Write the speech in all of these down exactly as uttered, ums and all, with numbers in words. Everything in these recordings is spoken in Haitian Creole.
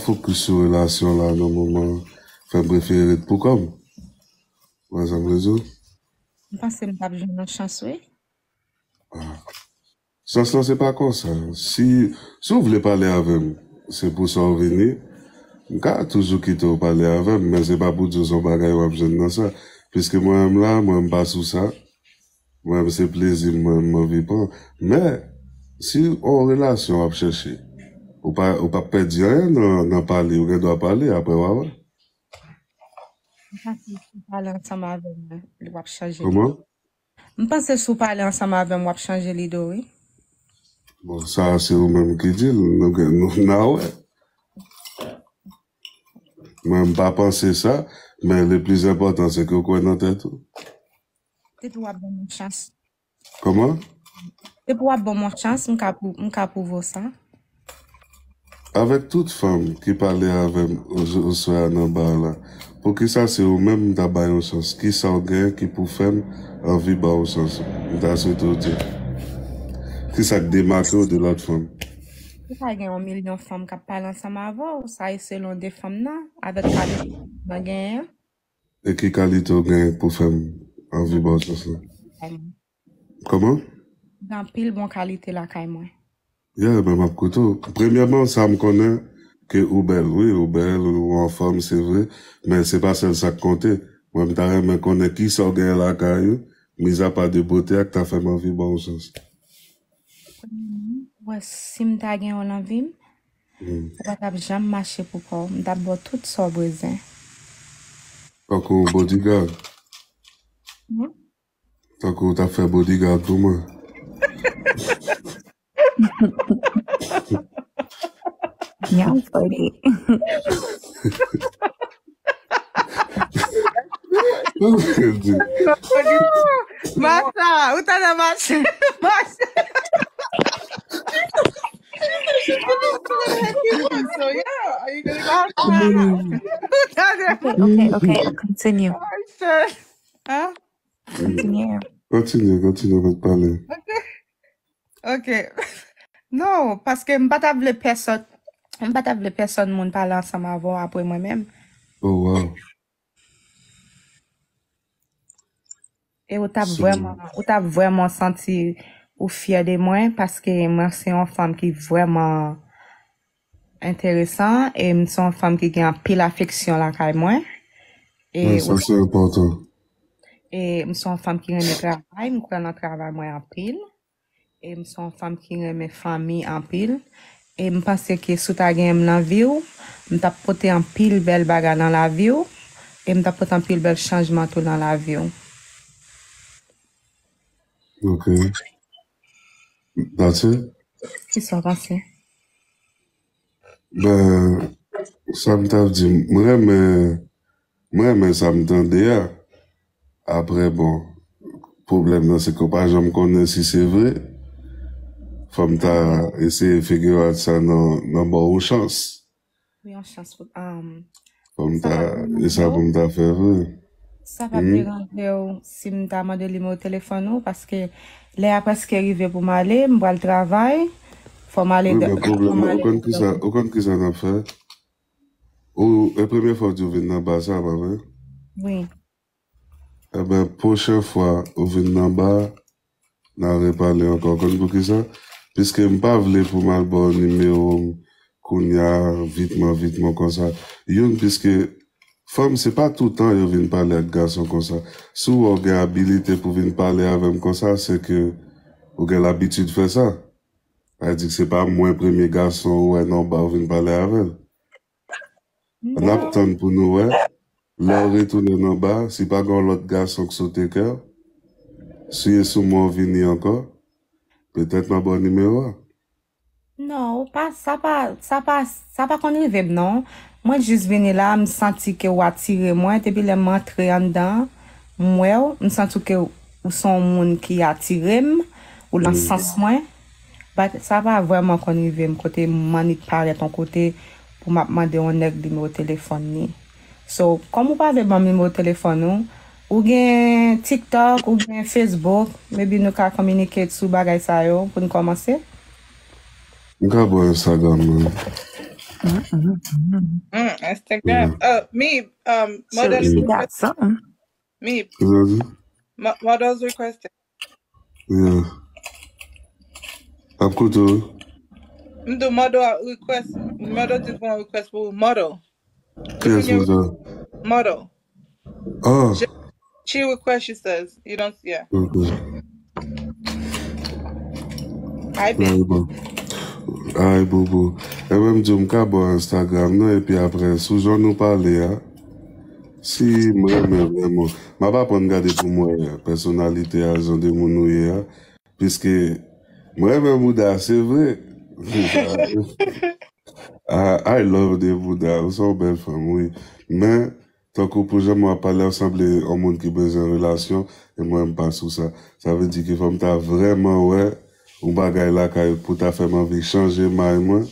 fokis sou relasyon la nan moman, fè m prefere ret pou kò m. Wè sa m vle di w? M panse m t ap jwenn yon chans, wi. Ah. Chans lan se pa konsa. Si, si w vle pale avè m, se pou sa w vini. M ka toujou kite w pale avè m, men se pa pou di w se yon bagay w ap jwenn nan sa. Piske mwen menm la, mwen m pa sou sa. Mwen menm se plezi m, mwen m anvi pran. Men, si yon relasyon w ap chèche, ou pa, ou p ap pèdi anyen nan, nan pale, ou gen dwa pale, apre w a wè. M panse si w pale ansanm avè m, w ap chanje lide. Kòman? M panse si w pale ansanm avè m, w ap chanje lide w, wi. Bon, sa a se ou menm ki di l, nou gen, nou n a wè. Mwen, m pa panse sa, men le plis enpòtan se ke w kwè nan tèt ou. Depi w ap ban m yon chans. Kòman? Depi w ap ban m yon chans, m ka pou, m ka pwouve w sa. Avèk tout fanm ki pale avè m o, oswè a nan ba a la, poukisa se ou menm m ta bay yon chans? Kisa w gen ki pou fè m anvi ba w chans? M ta swete w di m. Kisa k demake w de lòt fanm? Ou ka gen yon milyon fanm k ap pale ansanm avè w, sa e selon de fanm nan, avèk kalite nan genyen an. E ki kalite w gen pou fè m anvi ba w chans lan? Kòman? Gen anpil bon kalite lakay mwen. Yeah, men m ap koute w. Premyèman, sa m konnen ke ou bèl, wi, ou bèl, ou anfòm, se vre, men se pa sèl sa k konte. Mwen, m ta renmen konnen kisa w genyen lakay ou, mizapa de bote a, k ta fè m anvi ba w chans. Premyèman, ou wè, si m ta gen w nan vi m, hmm, ou pa t ap janm mache pou kò w. M t ap ba w tout sa w bezwen. Tankou bodyguard. Hmm? Tankou w t ap fè bodyguard pou mwen. Y'all funny. Masa, ou ta nan masa. Masa. Okay, okay, okay. Continue. Continue. Kontinye, kontinye, mèt pale. Ok. Non, paske m pa ta vle pèsòn, m pa ta vle pèsòn moun pale ansanm avè w apre mwen menm. Oh, wow. E ou t ap vrèman, ou t ap vrèman santi ou fyè de mwen, paske mwen se yon fanm ki vrèman enteresan, e m se yon fanm ki gen anpil afeksyon lakay mwen. E sa, se enpòtan. E m se yon fanm ki renmen travay, m kwè nan travay mwen anpil. E m se yon fanm ki renmen fanmi anpil. E m panse ke si w ta genyen m nan vi w, m t ap pote anpil bèl bagay nan lavi w. E m t ap pote anpil bèl chanjman tou nan lavi w. Ok. That's it? Kisa w panse? Ben, sa m t ap di, m renmen, m renmen sa m tande a. Apre, bon, pwoblèm nan se ke w pa janm konnen si se vre. Fò m ta eseye figure out sa nan, nan ba w yon chans. Wi, yon chans pou, um, fò m ta, e sa pou m ta fè vre. Sa p ap deranje w si m ta mande nimewo telefòn ou, paske lè a prèske rive pou m ale, m pral travay. Fò m ale. Wi, men pwoblèm nan, ou konn kisa, ou konn kisa n ap fè? Ou, e premye fwa w di w vin nan ba sa, pa vre? Wi. Eben, pwochen fwa ou vin nan ba, n a repale ankò. Konn poukisa? Piske m pa vle pou m al ba w nimewo m kounya, vitman, vitman konsa. Youn, piske fanm, se pa toutan yo vin pale ak gason konsa. Si w wè w gen abilite pou vin pale avè m konsa, se ke ou gen labitid fè sa. Sa vle di ke se pa mwen premye gason ou wè nan ba ou vin pale avè l. N ap tann pou nou wè. Lè w retounen nan ba, si pa gen yon lòt gason k sote kè w, si e sou mwen w vini ankò, petèt m a ba w nimewo a. Non, ou pa, sa pa, sa pa, sa pa konn rive m non. Mwen jis vini la, m santi ke w atire mwen, depi lè m antre anndan, m wè w, m santi ke ou se yon moun ki atire m, ou nan sans mwen. But sa pa vrèman konn rive m kote m annik parèt yon kote pou m ap mande yon nèg nimewo telefòn li. So, kòm ou pa vle ban m nimewo telefòn ou, ou gen TikTok, ou gen Facebook, maybe nou ka kominike sou bagay sa yo pou n kòmanse. M ka ba w Instagram mwen. Mm, Instagram. Uh, me, um, so models she got something. Me, models requested. Yeah. Ap koute w. M di model a request, model di pou yon request pou model. Kiyès model? Model. Ah. She request, she says. You don't, yeah. Okay. Ay, babe. Ay, bon. Ay, bobo. Ebyen, m di w, m ka ba w Instagram nan, epi apre, sou jan nou pale a, si m renmen vrèman, m ap aprann gade pou m wè pèsonalite a, jan de moun ou ye a, piske m renmen bouda, se vre. I, I love the bouda, ou se yon bèl fanm, wi. Men, tankou pou jan mwen ap pale a, w sanble yon moun ki bezwen relasyon, e mwen, m pa sou sa. Sa vle di ke fò m ta vrèman wè yon bagay lakay pou ta fè m anvi chanje may mwen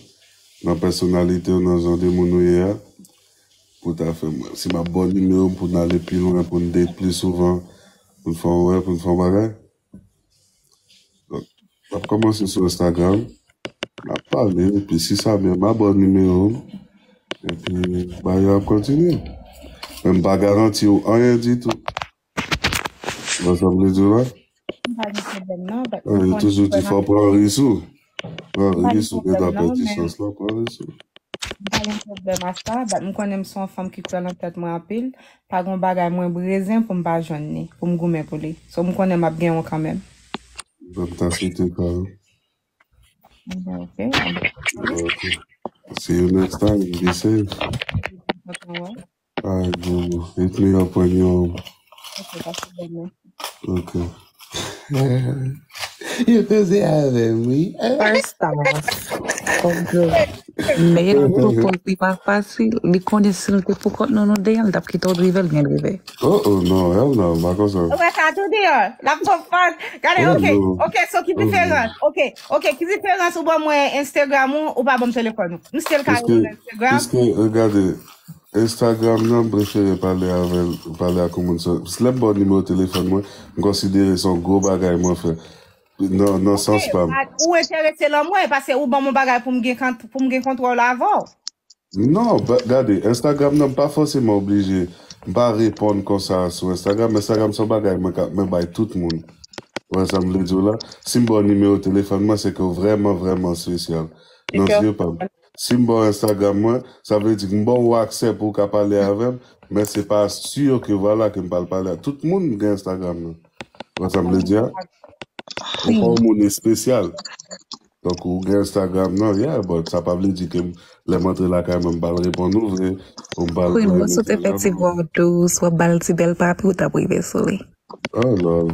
nan pèsonalite w, nan jan de moun ou ye a, pou ta fè m, si m ap ba w nimewo m pou n ale pi lwen, pou n date pli souvan, pou n fè yon wè, pou n fè yon bagay. Donk, m ap kòmanse sou Instagram. M ap pale, epi si sa byen, m a ba w nimewo m. Epi, bagay yo ap kontinye. Men m pa garanti w anyen ditou. Ou konprann sa m vle di w la? M pa gen pwoblèm, non, but yo toujou di fò w pran risk ou. Pran risk ou, gentan pèdi chans lan, pran risk ou. M pa gen pwoblèm ak sa, but m konnen m se yon fanm ki kwè nan tèt mwen anpil. Pa gen yon bagay mwen bezwen pou m pa jwenn li, pou m goumen pou li. So, m konnen m ap gen yon kanmenm. Ban m ta swete pa ou. Ok. Ok. See you next time. Be safe. Ay, bobo. Hit me up when you... Ok, pa pwoblèm, mèsi. Ok. Yo koze avè m, wi. First off, oh, girl, men yon pwopòz li pa fasil. Li konnen si l te pou kont nou, nou deyò, l t ap kite w drive, l gen drive. Oh, oh, non, hell no, m pa konsa. Ou wè sa tou deyò. L ap pran fòs. Gade, ok, ok, so ki diferans? Ok, ok, ki diferans ou ban mwen Instagram ou, ou pa ban m telefòn ou? M still ka rele Instagram. Piske, piske, gade, Instagram nan, m prefere pale avè l, pale ak yon moun sou. Lè m ba w nimewo telefòn mwen, m konsidere se yon gwo bagay mwen fè. Nan, nan sans pa m. Ou enterese nan mwen, paske ou ban m yon bagay pou m gen kont-, pou m gen kontwòl avè w. Non, ba, gade, Instagram nan, m pa fòseman oblije, m pa reponn konsa sou Instagram. Instagram se yon bagay mwen ka, mwen bay tout moun. Ou wè sa m vle di w la? Si m ba w nimewo telefòn mwen, se ke w vrèman, vrèman espesyal nan zye pa m. Si m ba w Instagram mwen, sa vle di ke m ba w aksè pou w ka pale avè m, men se pa si ke, vwala, ke m pral pale a tout moun gen Instagram nan. Ou wè sa m vle di a? Ou pa yon moun espesyal. Donk, ou gen Instagram nan, yeah, but sa pa vle di ke m, lè m antre lakay mwen, m pral reponn ou vre, ou m pral... Queen, ou si w te fè ti vwa w dous, w ap ba l ti bèl papi, ou t ap rive sou li. Oh, lòl.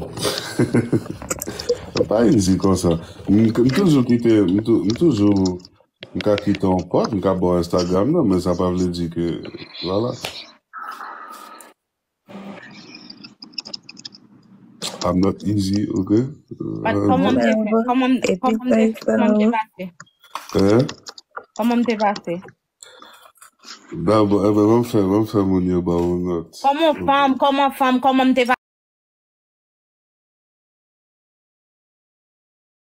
Pa easy konsa. M, m toujou kite, m tou-, m toujou, m ka kite yon kòd, m ka ba w Instagram nan, men sa pa vle di ke, vwala. I'm not easy, ok? But kòman m te fè? Kòman m, kòman m te, kòman m te pase? Hein? Kòman m te pase? Dabò, ebyen, ban m fè, ban m fè moun yo ba w yon nòt. Kòman fanm, kòman fanm, kòman m te